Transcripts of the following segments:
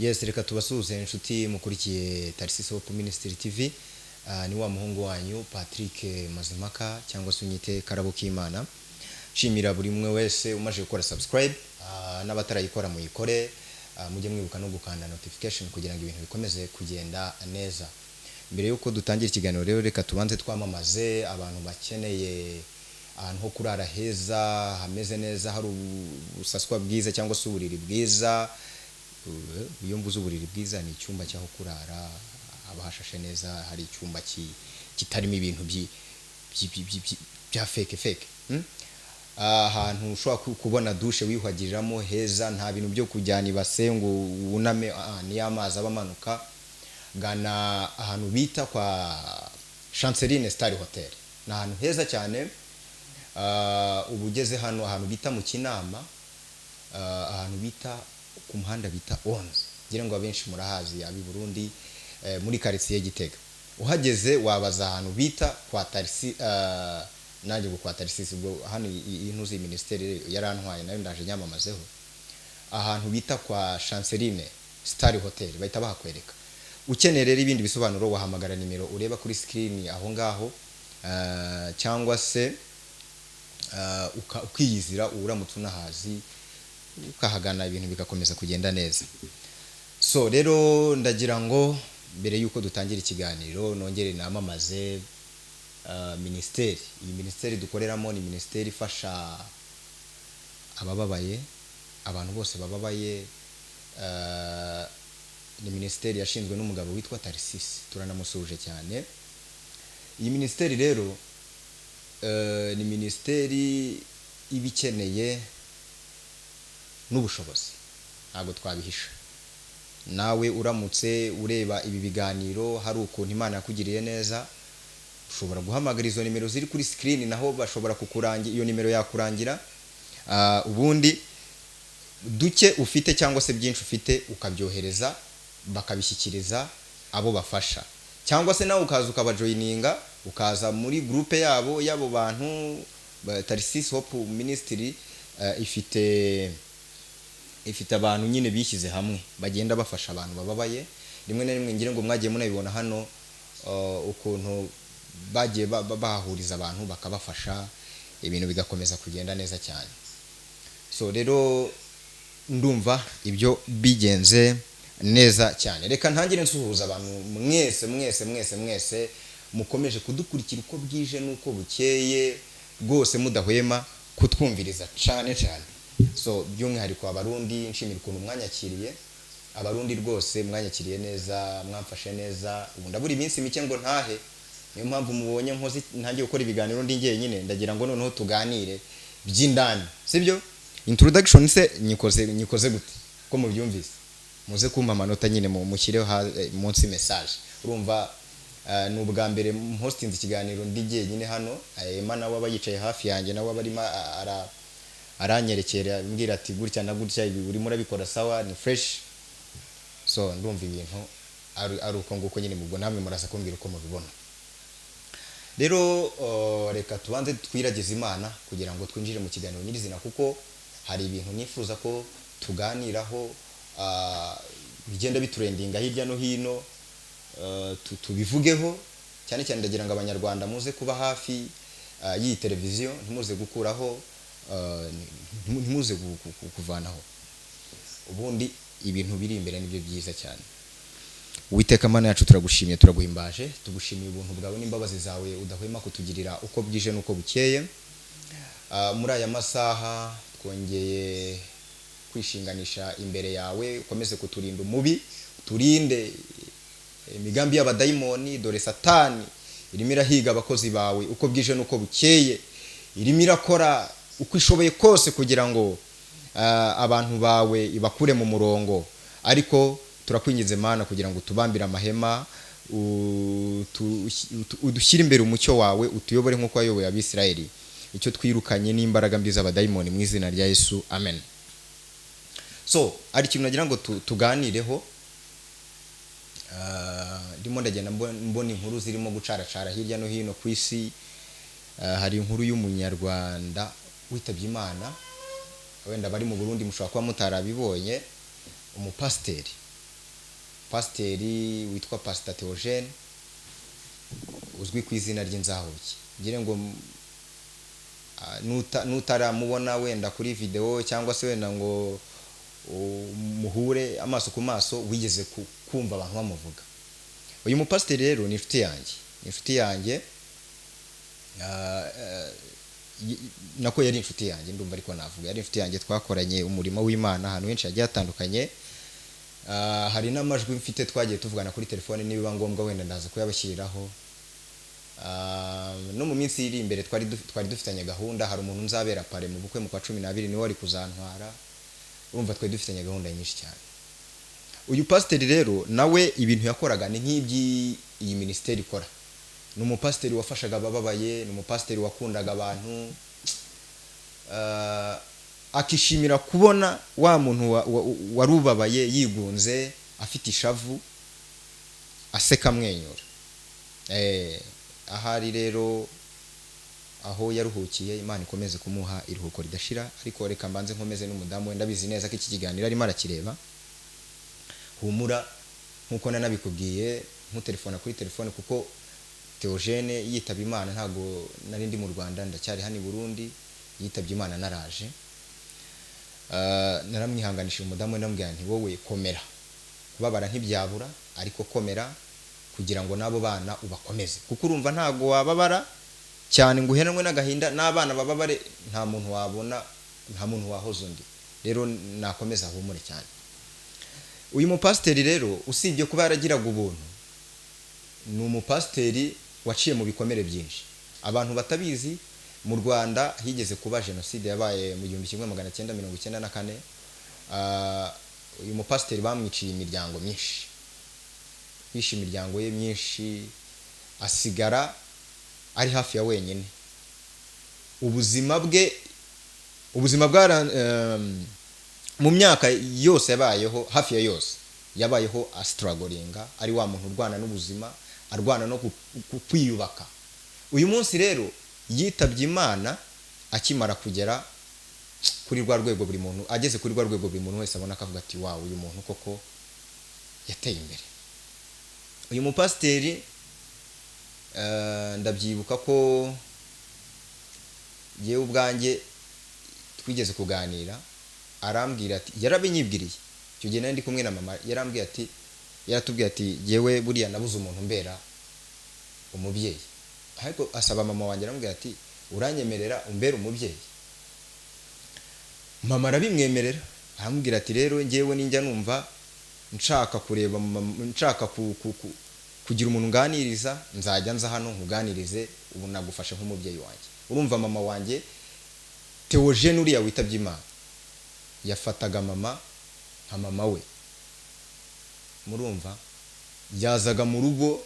Yes, reka tubasuhuze inshuti mukurikiye Tarisisi Hope Ministry TV. Ni wa muhungu wanyu Patrick Mazimaka, cyangwa se unyite Karabo k'Imana. Nshimira buri umwe wese umaze gukora subscribe, n'abatarayikora muyikore, mujye mwibuka no gukanda notification kugira ngo ibintu bikomeze kugenda neza. Mbere yuko dutangira ikiganiro rero, reka tubanze twamamaze. Abantu bakeneye ahantu ho kurara heza, hameze neza, hari ubusaswa bwiza cyangwa se uburiri bwiza. Iyo mvuze uburiri bwiza, ni icyumba cy'aho kurara haba hashashe neza, hari icyumba kitarimo ibintu bya fake fake, Ahantu ushobora kubona douche wiyuhagiriramo heza, nta bintu byo kujyana ibase ngo wuname, niyo amazi aba amanuka. Gana ahantu bita kwa Chanceline Star Hotel, ni ahantu heza cyane. Uba ugeze hano ahantu bita mu Kinama, ahantu bita ku muhanda bita 11, ngira ngo abenshi murahazi ab'i Burundi, muri quartier Gitega. Uhageze wabaza ahantu bita kwa Tarisi, nanjye ngo kwa Tarisisi. Ubwo hano iyi ntuzi ministeri yarantwaye, nayo ndaje nyamamazeho. Ahantu bita kwa Chanceline Star Hotel bahita bahakwereka. Ukeneye rero ibindi bisobanuro, wahamagara nimero ureba kuri screen aho ngaho, cyangwa se ukiyizira uramutse unahazi ukahagana, ibintu bigakomeza kugenda neza. So rero ndagira ngo mbere y'uko dutangira ikiganiro nongere namamaze minisiteri. Iyi minisiteri dukoreramo ni minisiteri ifasha abababaye, abantu bose bababaye. Ni minisiteri yashinzwe n'umugabo witwa Tarisisi, turanamusuhuje cyane. Iyi minisiteri rero ni minisiteri iba ikeneye n'ubushobozi, ntabwo twabihisha. Nawe uramutse ureba ibi biganiro, hari ukuntu Imana yakugiriye neza, ushobora guhamagara izo nimero ziri kuri screen, naho bashobora kukurangira, iyo nimero yakurangira. Ubundi duke ufite cyangwa se byinshi ufite ukabyohereza, bakabishyikiriza abo bafasha, cyangwa se nawe ukaza ukabajoininga, ukaza muri groupe yabo y'abo bantu Tarisisi Hope Ministry. Ifite abantu nyine bishyize hamwe bagenda bafasha abantu bababaye rimwe na rimwe. Ngira ngo mwagiye munabibona hano, ukuntu bagiye bahahuriza abantu bakabafasha, ibintu bigakomeza kugenda neza cyane. So rero ndumva ibyo bigenze neza cyane. Reka ntangire nsuhuza abantu mwese mwese mwese mwese mukomeje kudukurikira uko bwije n'uko bukeye, rwose mudahwema kutwumviriza cyane cyane. So by'umwihariko Abarundi, nshimira ukuntu mwanyakiriye. Abarundi rwose mwanyakiriye neza, mwamfashe neza. Ubu ndabura iminsi mike ngo ntahe, niyo mpamvu mubonye nkoze ntangiye gukora ibiganiro ndi njyenyine. Ndagira ngo noneho tuganire by'indani, sibyo? Introduction se nyikoze gute ko mubyumvise? Muze kumpa amanota nyine, mushyireho munsi message. Urumva, ni ubwa mbere hostinze ikiganiro ndi jyenyine hano. Emma nawe aba yicaye hafi yanjye, nawe aba arimo aranyerekera, ambwira ati gutya na gutya, ibi urimo urabikora sawa, ni fresh. So ndumva ibintu ari uko nguko nyine. Ubwo namwe muraza kumbwira uko mubibona. Rero reka tubanze twiragize Imana kugira ngo twinjire mu kiganiro nyirizina, kuko hari ibintu nifuza ko tuganiraho, bigenda bitrendinga hirya no hino, tubivugeho cyane cyane. Ndagira ngo Abanyarwanda muze kuba hafi y'iyi televiziyo, ntimuze gukuraho, ntimuze kuvanaho. Ubundi ibintu biri imbere nibyo byiza cyane. Uwiteka Mana yacu, turagushimiye, turaguhimbaje, tugushimiye ubuntu bwawe n'imbabazi zawe udahwema kutugirira uko bwije n'uko bukeye. Muri aya masaha twongeye kwishinganisha imbere yawe, ukomeze kuturinda umubi, uturinde imigambi y'abadayimoni. Dore Satani irimo irahiga abakozi bawe uko bwije n'uko bukeye, irimo irakora uko ishoboye kose kugira ngo abantu bawe ibakure mu murongo. Ariko turakwinginze Mana kugira ngo utubambire amahema, udushyire imbere umucyo wawe, utuyobore nk'uko wayoboye Abisirayeli. Icyo twirukanye n'imbaraga mbi z'abadayimoni mu izina rya Yesu, amen. So hari ikintu nagira ngo tuganireho. Ndimo ndagenda mbona inkuru zirimo gucaracara hirya no hino ku isi. Hari inkuru y'Umunyarwanda witabye Imana, wenda bari mu Burundi mushobora kuba mutarabibonye, umupasiteri. Pasiteri witwa Pasita Theogene, uzwi ku izina ry'Inzahuke. Ngire ngo nutaramubona wenda kuri video cyangwa se wenda ngo muhure amaso ku maso, wigeze kumva abantu bamuvuga. Uyu mupasiteri rero ni inshuti yanjye, ni inshuti yanjye, nako yari inshuti yanjye, ndumva ariko navuga yari inshuti yanjye. Twakoranye umurimo w'Imana ahantu henshi hagiye hatandukanye. Hari n'amajwi mfite twagiye tuvugana kuri telefone, nibiba ngombwa wenda ndaza kuyabashyiriraho. No mu minsi iri imbere twari dufitanye gahunda, hari umuntu nzabera parrain mu bukwe mu kwa 12, niwe wari kuzantwara. Urumva twari dufitanye gahunda nyinshi cyane. Uyu pasiteri rero nawe ibintu yakoraga ni nk'iby'iyi minisiteri ikora. Ni umupasiteri wafashaga abababaye, ni umupasiteri wakundaga abantu, akishimira kubona wa muntu wari ubabaye, yigunze, afite ishavu, aseka, amwenyura. Ahari rero aho yaruhukiye, Imana ikomeze kumuha iruhuko ridashira. Ariko reka mbanze nkomeze n'umudamu we, ndabizi neza ko iki kiganiro arimo arakireba. Humura, nkuko nanabikubwiye nkutelefona kuri telefone, kuko Theogene yitaba Imana ntago nari ndi mu Rwanda, ndacyari hano i Burundi. Yitabye Imana naraje. Naramwihanganishije umudamu we, ndamubwira nti: "Wowe komera, kubabara ntibyabura, ariko komera kugira ngo n'abo bana ubakomeze, kuko urumva ntago wababara cyane ngo uheranwe n'agahinda n'abana bababare, nta muntu wabona, nta muntu wahoza undi." Rero nakomeza ahumure cyane. Uyu mupasiteri rero, usibye kuba yaragiraga ubuntu, ni umupasiteri waciye mu bikomere byinshi. Abantu batabizi, mu Rwanda higeze kuba jenoside yabaye mu 1994. Uyu mupasiteri bamwiciye imiryango myinshi, bishe imiryango ye myinshi, asigara ari hafi ya wenyine. Ubuzima bwe, ubuzima bwara mu myaka yose yabayeho, hafi ya yose yabayeho astrugglinga, ari wa muntu urwana n'ubuzima, arwana no kwiyubaka. Uyu munsi rero yitabye Imana akimara kugera kuri rwa rwego buri muntu ageze kuri rwa rwego buri muntu wese abona akavuga ati: "Wow, uyu muntu koko yateye imbere." Uyu mupasiteri, ndabyibuka ko yewe ubwanjye twigeze kuganira, arambwira ati, yarabinyibwiriye icyo gihe nari ndi kumwe na mama, yarambwiye ati, yaratubwiye ati: "Yewe buriya nabuze umuntu umbera umubyeyi." Ariko asaba mama wanjye, aramubwira ati: "Uranyemerera umbere umubyeyi?" Mama arabimwemerera, aramubwira ati: "Rero ngewe ninjya numva nshaka kureba mama, nshaka kugira umuntu nganiriza, nzajya nza hano nkuganirize, ubu nagufashe nk'umubyeyi wanjye." Urumva mama wanjye Theogene uriya witabye Imana yafataga mama nka mama we. Murumva yazaga mu rugo,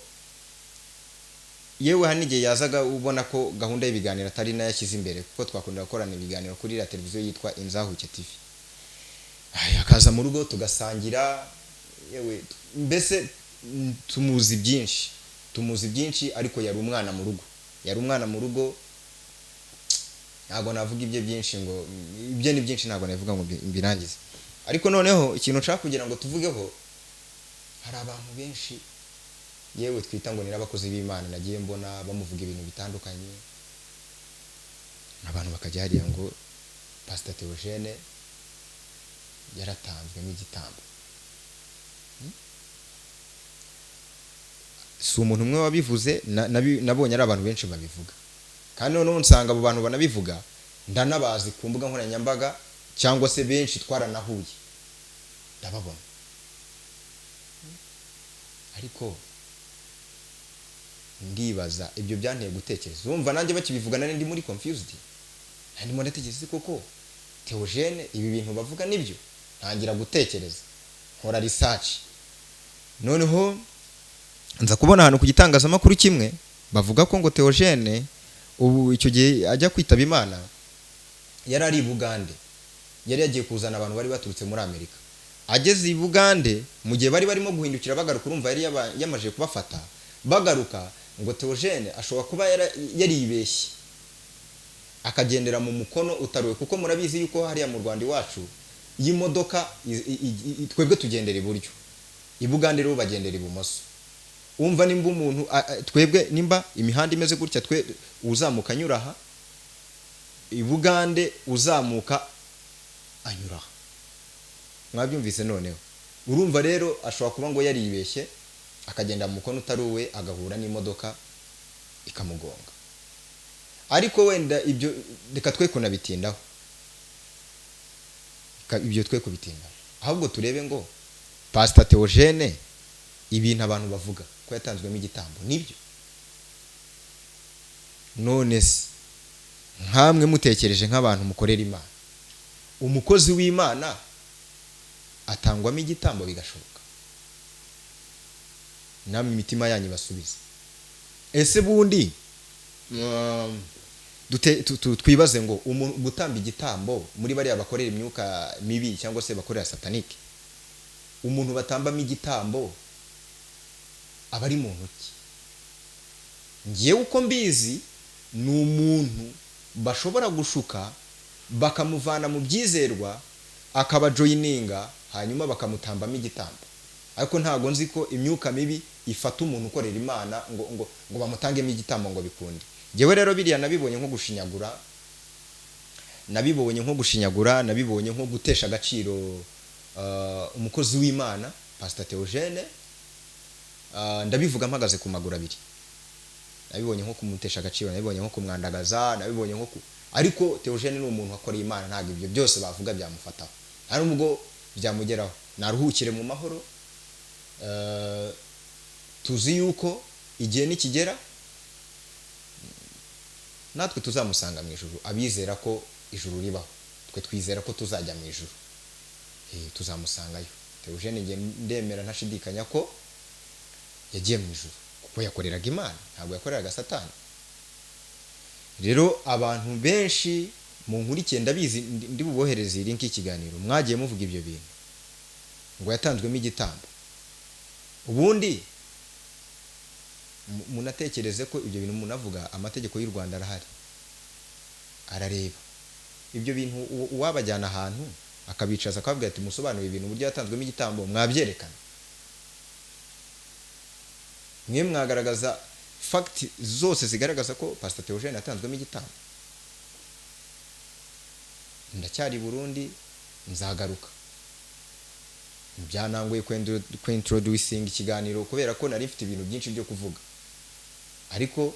yewe hari n'igihe yazaga ubona ko gahunda y'ibiganiro atari nayo yashyize imbere, kuko twakunda gukorana ibiganiro kuri iriya televiziyo yitwa Inzahuke TV. Ay, akaza mu rugo tugasangira, yewe mbese tumuzi byinshi, tumuzi byinshi. Ariko yari umwana mu rugo, yari umwana mu rugo. Ntabwo navuga ibye byinshi, ngo ibye ni byinshi, ntabwo navuga ngo mbirangize. Ariko noneho ikintu nshaka kugira ngo tuvugeho, hari abantu benshi yewe twita ngo ni n'abakozi b'Imana nagiye mbona bamuvuga ibintu bitandukanye. Abantu bakajya hariya ngo Pastor Theogene yaratanzwe nk'igitambo. Si umuntu umwe wabivuze, nabonye ari abantu benshi babivuga. Kandi noneho nsanga abo bantu banabivuga ndanabazi ku mbuga nkoranyambaga, cyangwa se benshi twaranahuye ndababona. Ariko ndibaza, ibyo byanteye gutekereza. Urumva nanjye bakibivuga nari ndi muri confused, nari ndimo ndatekereza: koko Theogene ibi bintu bavuga nibyo? Ntangira gutekereza, nkora research. Noneho nza kubona ahantu ku gitangazamakuru kimwe bavuga ko ngo Theogene ubu icyo gihe ajya kwitaba Imana yari ari i Bugande, yari yagiye kuzana abantu bari baturutse muri Amerika. Ageze i Bugande, mu gihe bari barimo guhindukira bagaruka, urumva yari yamaze kubafata bagaruka, ngo Theogene ashobora kuba yaribeshye akagendera mu mukono utaruwe, kuko murabizi yuko hariya mu Rwanda iwacu iyi modoka twebwe tugendera iburyo. I Bugande rero bagendera ibumoso. Umva, nimba umuntu twebwe nimba imihanda imeze gutya, twe uzamuka anyura aha, i Bugande uzamuka anyura aha. Mwabyumvise? Noneho urumva rero ashobora kuba ngo yaribeshye, akagenda mu mukono utari uwe, agahura n'imodoka ikamugonga. Ariko wenda ibyo reka twe kunabitindaho. Ibyo twe kubitindaho, ahubwo turebe ngo Pastor Theogene, ibintu abantu bavuga ko yatanzwemo igitambo nibyo? None se nkamwe mutekereje nk'abantu mukorera Imana, umukozi w'Imana atangwamo igitambo bigashoboka? Namwe imitima yanyu basubize. Ese bundi twibaze ngo umuntu gutamba igitambo muri bariya bakorera imyuka mibi cyangwa se bakorera satanike, umuntu batambamo igitambo aba ari muntu ki? Ngewe uko mbizi, ni umuntu bashobora gushuka bakamuvana mu byizerwa, akabajoininga, hanyuma bakamutambamo igitambo. Ariko ntabwo nzi ko imyuka mibi ifata umuntu ukorera Imana ngo bamutangemo igitambo ngo bikunde. Ngewe rero biriya nabibonye nko gushinyagura, nabibonye nko gushinyagura, nabibonye nko gutesha agaciro umukozi w'Imana Pastor Theogene. Ndabivuga mpagaze ku maguru abiri. Nabibonye nko kumutesha agaciro, nabibonye nko kumwandagaza, nabibonye nko ku... ariko Theogene ni umuntu wakoreye Imana, ntabwo ibyo byose bavuga byamufataho, nta nubwo byamugeraho. Naruhukire mu mahoro. Tuzi yuko igihe nikigera natwe tuzamusanga mu ijuru. Abizera ko ijuru ribaho, twe twizera ko tuzajya mu ijuru, tuzamusangayo. Theogene njye ndemera ntashidikanya ko yagiye mu ijuru, kuko yakoreraga Imana, ntabwo yakoreraga Satani. Rero abantu benshi mu nkurikiye, ndabizi, ndi bubohereze iyi link y'ikiganiro, mwagiye muvuga ibyo bintu ngo yatanzwemo igitambo. Ubundi munatekereze ko ibyo bintu munavuga, amategeko y'u Rwanda arahari, arareba ibyo bintu. Uwabajyana ahantu akabicaza, akababwira ati: "Musobanure ibintu uburyo yatanzwemo igitambo," mwabyerekana? Mwe mwagaragaza fact zose zigaragaza ko Pastor Theogene yatanzwemo igitambo? Ndacyari i Burundi, nzagaruka. Byananguye kwintroducinga ikiganiro kubera ko nari mfite ibintu byinshi byo kuvuga. Ariko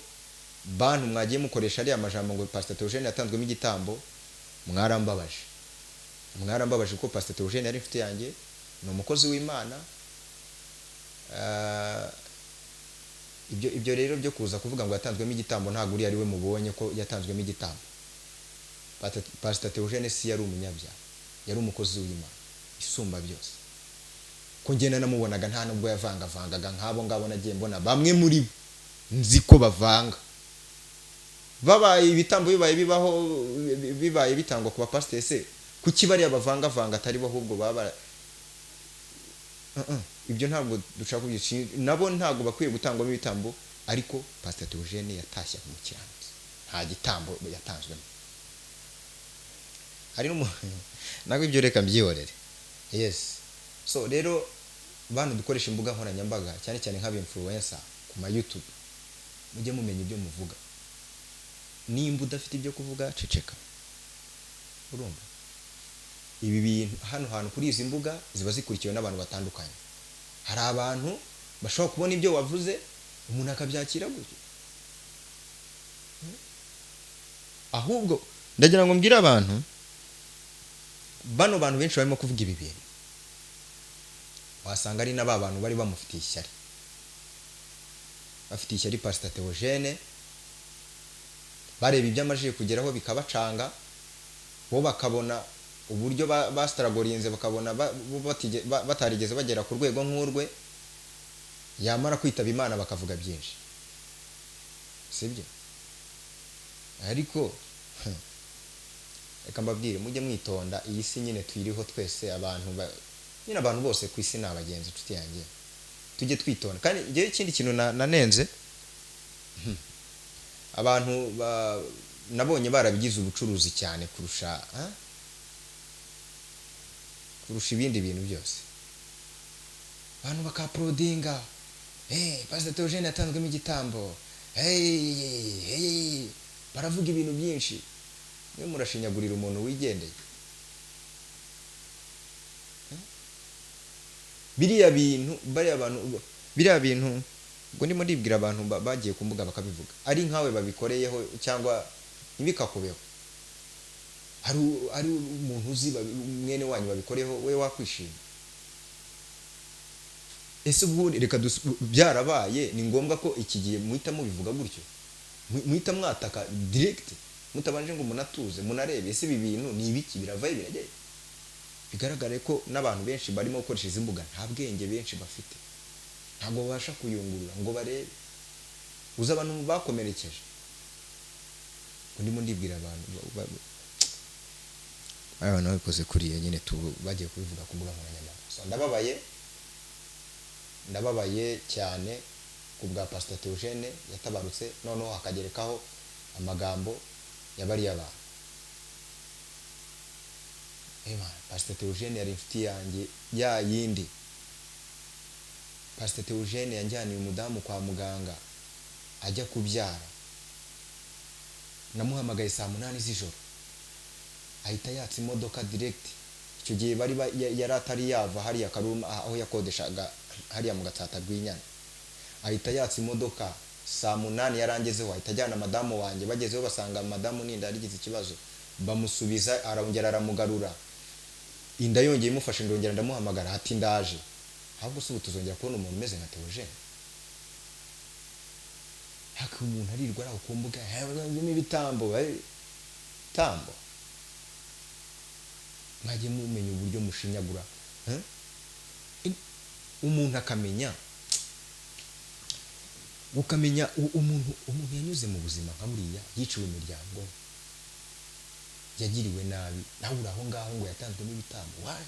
bantu mwagiye mukoresha ariya majambo ngo Pastor Theogene yatanzwemo igitambo, mwarambabaje, mwarambabaje, kuko Pastor Theogene yari inshuti yanjye, ni umukozi w'Imana. Ibyo rero byo kuza kuvuga ngo yatanzwemo igitambo, ntabwo uriya ari we mubonye ko yatanzwemo igitambo. Pastor Theogene si yari umunyabyaha, yari umukozi w'Imana isumba byose. Ko ngenda namubonaga, nta nubwo yavangavangaga nk'abo ngabo nagiye mbona bamwe muri bo nzi ko bavanga. Babaye ibitambo, bibaye bibaho, bibaye bitangwa ku bapasiteri se, kuki bariya bavangavanga atari bo ahubwo baba? Ibyo ntabwo dushaka kubyishinja, nabo ntabwo bakwiye gutangwamo ibitambo. Ariko Pastor Theogene yatashye umukiranutsi, nta gitambo yatanzwemo. Hari n'umu ntabwo, ibyo reka mbyihorere. Yes, so rero bantu dukoresha imbuga nkoranyambaga, cyane cyane nk'aba influencer ku ma YouTube, mujye mumenya ibyo muvuga. Nimba udafite ibyo kuvuga, ceceka. Urumva ibi bintu hano hantu kuri izi mbuga ziba zikurikiwe n'abantu batandukanye. Hari abantu bashobora kubona ibyo wavuze, umuntu akabyakira gutyo. Ahubwo ndagira ngo mbwire abantu, bano bantu benshi barimo kuvuga ibi bintu, wasanga ari na ba bantu bari bamufitiye ishyari, bafitiye ishyari Pastor Theogene, bareba ibyo amajije kugeraho bikabacanga, bo bakabona uburyo bastrugglinze, bakabona bo batarigeze bagera ku rwego nk'urwe. Yamara kwitaba Imana bakavuga byinshi, sibyo? Ariko reka mbabwire, mujye mwitonda. Iyi si nyine tuyiriho twese, abantu nyine abantu bose ku isi ni abagenzi, inshuti yanjye. Tujye twitonda. Kandi njyewe ikindi kintu nanenze abantu nabonye barabigize ubucuruzi cyane kurusha ibindi bintu byose. Abantu bakauploadinga, "Hey, Pastor Theogene yatanzwemo igitambo, hey, hey." Baravuga ibintu byinshi. Mwe murashinyagurira umuntu wigendeye. Biriya bintu, bariya bantu, biriya bintu, ubwo ndimo ndibwira abantu bagiye ku mbuga bakabivuga, ari nkawe babikoreyeho cyangwa ntibikakubeho, ari umuntu uzi, mwene wanyu babikoreyeho, we wakwishima? Ese ubundi reka byarabaye, ni ngombwa ko iki gihe muhita mubivuga gutyo, muhita mwataka direct, mutabanje ngo munatuze, munarebe ese ibi bintu ni ibiki, biravayo, birajyayo? Bigaragare ko n'abantu benshi barimo gukoresha izi mbuga nta bwenge benshi bafite, ntabwo babasha kuyungurura ngo barebe. Uzi abantu bakomerekeje? Ngo ndimo ndibwira abantu abantu babikoze kuriya nyine tu, bagiye kubivuga ku mbuga nkoranyambaga. So, ndababaye, ndababaye cyane ku bwa Pastor Theogene yatabarutse, noneho hakagerekaho amagambo ya bariya bantu. Ema, Pastor Theogene yari inshuti yanjye ya yindi. Pastor Theogene yanjyaniye umudamu kwa muganga ajya kubyara. Namuhamagaye saa 8 z'ijoro, ahita yatsa imodoka direct. Icyo gihe bari yari atari yava hariya Karuma aho yakodeshaga hariya mu Gatsata rw'inyana. Ahita yatsa imodoka saa 8, yarangezeho, ahita ajyana madamu wanjye. Bagezeho basanga madamu n'inda yarigize ikibazo, bamusubiza, arongera aramugarura. Inda yongeye imufashe, ndongera ndamuhamagara, ati "Ndaje." Ahubwo se ubu tuzongera kubona umuntu umeze nka Theogene? Haka umuntu arirwa ari aho ku mbuga ibitambo, tambo. Mwajye mumenya uburyo mushinyagura, eh? Umuntu akamenya, ukamenya umuntu yanyuze mu buzima nka buriya, yiciwe imiryango, yagiriwe nabi, nawe uri aho ngaho ngo yatanzwemo ibitambo. Why?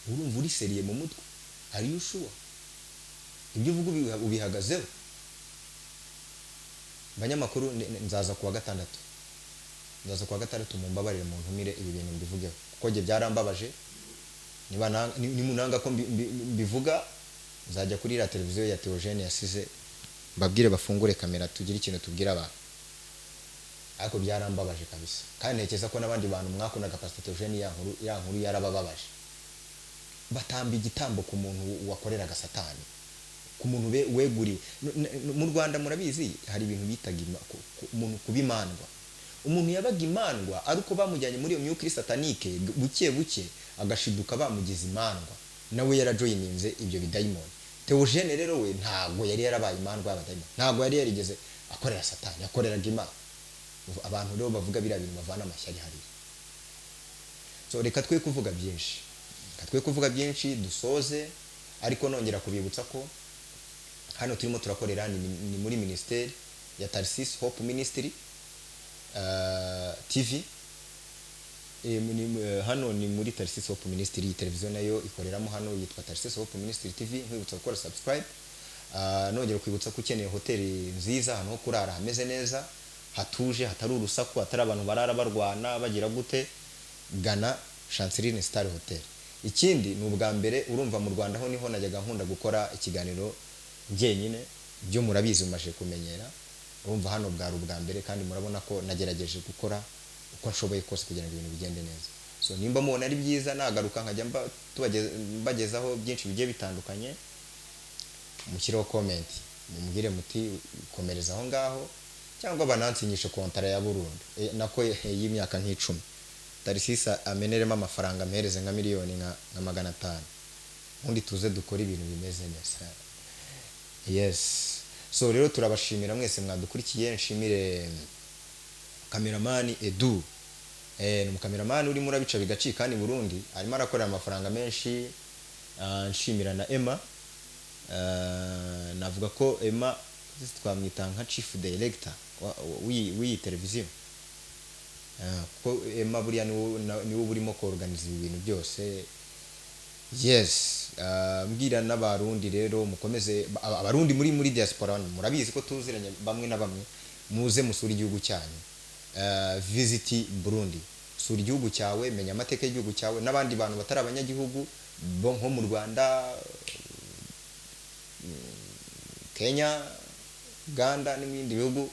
Urumva uri sérieux mu mutwe? Are you sure ibyo uvuga ubihagazeho? Abanyamakuru, nzaza kuwa gatandatu, nzaza kuwa gatandatu, mumbabarire muntumire ibi bintu mbivugeho, kuko njye byarambabaje. Niba nimunanga ko mbivuga, nzajya kuri iriya televiziyo ya Theogene yasize, mbabwire bafungure kamera, tugire ikintu tubwira abantu. Ariko byarambabaje kabisa, kandi ntekereza ko n'abandi bantu mwakundaga Pastor Theogene, ya nkuru yarabababaje. Batamba igitambo ku muntu wakoreraga Satani, ku muntu weguriwe. Mu Rwanda murabizi, hari ibintu bitaga umuntu kuba imandwa. Umuntu yabaga imandwa ari uko bamujyanye muri iyo myuka iri satanique, buke buke agashiduka bamugize imandwa, nawe yarajoininze ibyo bidayimoni. Theogene rero we ntabwo yari yarabaye imandwa y'abadayimoni, ntabwo yari yarigeze akorera Satani, yakoreraga Imana. Abantu rero bavuga biriya bintu bavana amashyari hariya. So reka twe kuvuga byinshi, reka twe kuvuga byinshi, dusoze. Ariko nongera kubibutsa ko hano turimo turakorera ni muri minisiteri ya Tarsis Hope Ministry TV. Hano ni muri Tarsis Hope Ministry. Iyi televiziyo nayo ikoreramo hano, yitwa Tarsis Hope Ministry TV. Nkwibutsa gukora subscribe. Nongera kwibutsa ko ukeneye hoteli nziza, ahantu ho kurara hameze neza, hatuje, hatari urusaku, hatari abantu barara barwana bagira gute, gana Chanceline Star Hotel. Ikindi, ni ubwa mbere urumva mu Rwanda ho niho najyaga nkunda gukora ikiganiro njyenyine, byo murabizi, mumaze kumenyera. Urumva hano bwari ubwa mbere, kandi murabona ko nagerageje gukora uko nshoboye kose kugira ngo ibintu bigende neza. So nimba mubona ari byiza, nagaruka nkajya mbagezaho byinshi bigiye bitandukanye, mushyireho comment, mumubwire muti "Komereza aho ngaho", cyangwa banansinyishe kontara ya burundu, nako y'imyaka nk'icumi, Tarisisa ameneremo amafaranga, ampereze nka miliyoni nka 500, ubundi tuze dukore ibintu bimeze neza. Yes, so rero turabashimira mwese mwadukurikiye. Nshimire kameramani Edu. Ni umukameramani urimo urabica bigacika kandi Burundi arimo arakorera amafaranga menshi. Nshimira na Emma. Navuga ko Emma twamwita nka chief director w'iyi televiziyo. Kuko Emma buriya niwe uba urimo kuorganiza ibi bintu byose. Yes, mbwira n'Abarundi rero mukomeze, Abarundi muri diaspora, murabizi ko tuziranye bamwe na bamwe, muze musure igihugu cyanyu. Visit Burundi, sura igihugu cyawe, menya amateka y'igihugu cyawe. N'abandi bantu batari abanyagihugu. bo nko mu Rwanda, Kenya, Uganda n'ibindi bihugu,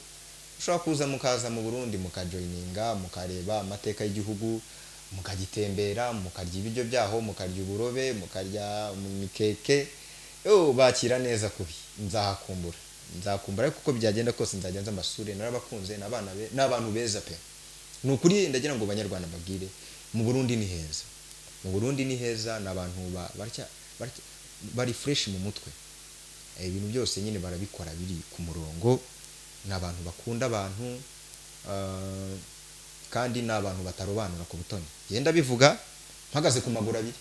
ushobora kuza mukaza mu Burundi, mukajoininga, mukareba amateka y'igihugu, mukagitembera, mukarya ibiryo byaho, mukarya uburobe, mukarya imikeke. Yo, bakira neza kubi. Nzahakumbura, nzakumbura, ariko uko byagenda kose nzajya nza mbasure. Narabakunze, ni abana ni abantu beza pe. Ni ukuri, ndagira ngo Banyarwanda mbabwire, mu Burundi ni heza, mu Burundi ni heza. Ni abantu bari fresh mu mutwe. Ibintu byose nyine barabikora biri ku murongo. Ni abantu bakunda abantu, kandi ni abantu batarobanura ku butoni. Genda bivuga mpagaze ku maguru abiri,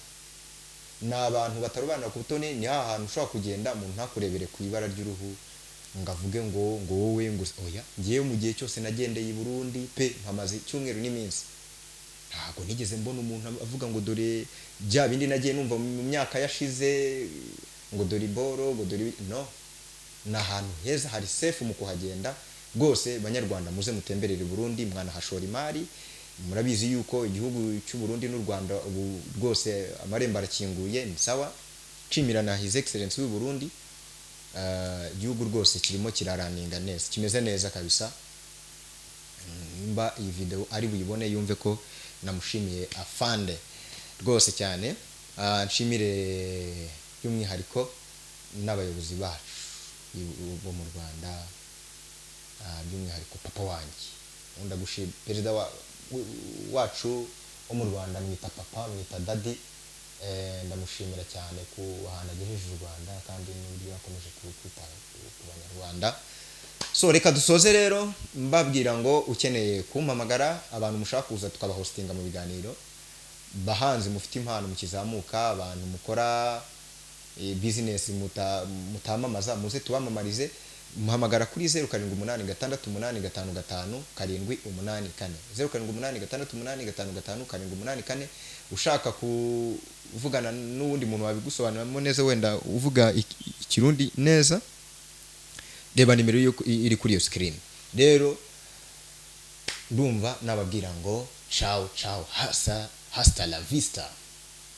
ni abantu batarobanura ku butoni. Ni ha hantu ushobora kugenda umuntu ntakurebere ku ibara ry'uruhu ngo avuge ngo wowe ngo oya. Ngewe mu gihe cyose nagendeye i Burundi pe, mpamaze icyumweru n'iminsi, ntabwo nigeze mbona umuntu avuga ngo dore bya bindi nagiye numva mu myaka yashize, ngo dore iboro, ngo dore no. Ni ahantu heza, hari safe mu kuhagenda rwose. Banyarwanda, muze mutemberere i Burundi, mwanahashora imari. Murabizi yuko igihugu cy'u Burundi n'u Rwanda ubu rwose amarembo arakinguye, ni sawa. Nshimira na His Excellence w'u Burundi. Igihugu rwose kirimo kirarunninga neza, kimeze neza kabisa. Nimba iyi video ari buyibone, yumve ko namushimiye afande rwose cyane. Nshimire by'umwihariko n'abayobozi bacu bo mu Rwanda, by'umwihariko papa wanjye. Nkunda gushima perezida wacu wo mu Rwanda, mwita papa, mwita daddy. Ndamushimira cyane ku hantu agejeje u Rwanda kandi n'uburyo yakomeje kwita ku Banyarwanda. So reka dusoze rero mbabwira ngo ukeneye kumpamagara, abantu mushaka kuza tukabahostinga mu biganiro, bahanzi mufite impano mukizamuka, abantu mukora business mutamamaza, muze tubamamarize. Muhamagara kuri 0786855784, 0786855784. Ushaka kuvugana n'uwundi muntu wabigusobanuramo neza, wenda uvuga Ikirundi neza, reba nimero iri kuri iyo screen. Rero ndumva nababwira ngo ciao ciao, hasta la vista.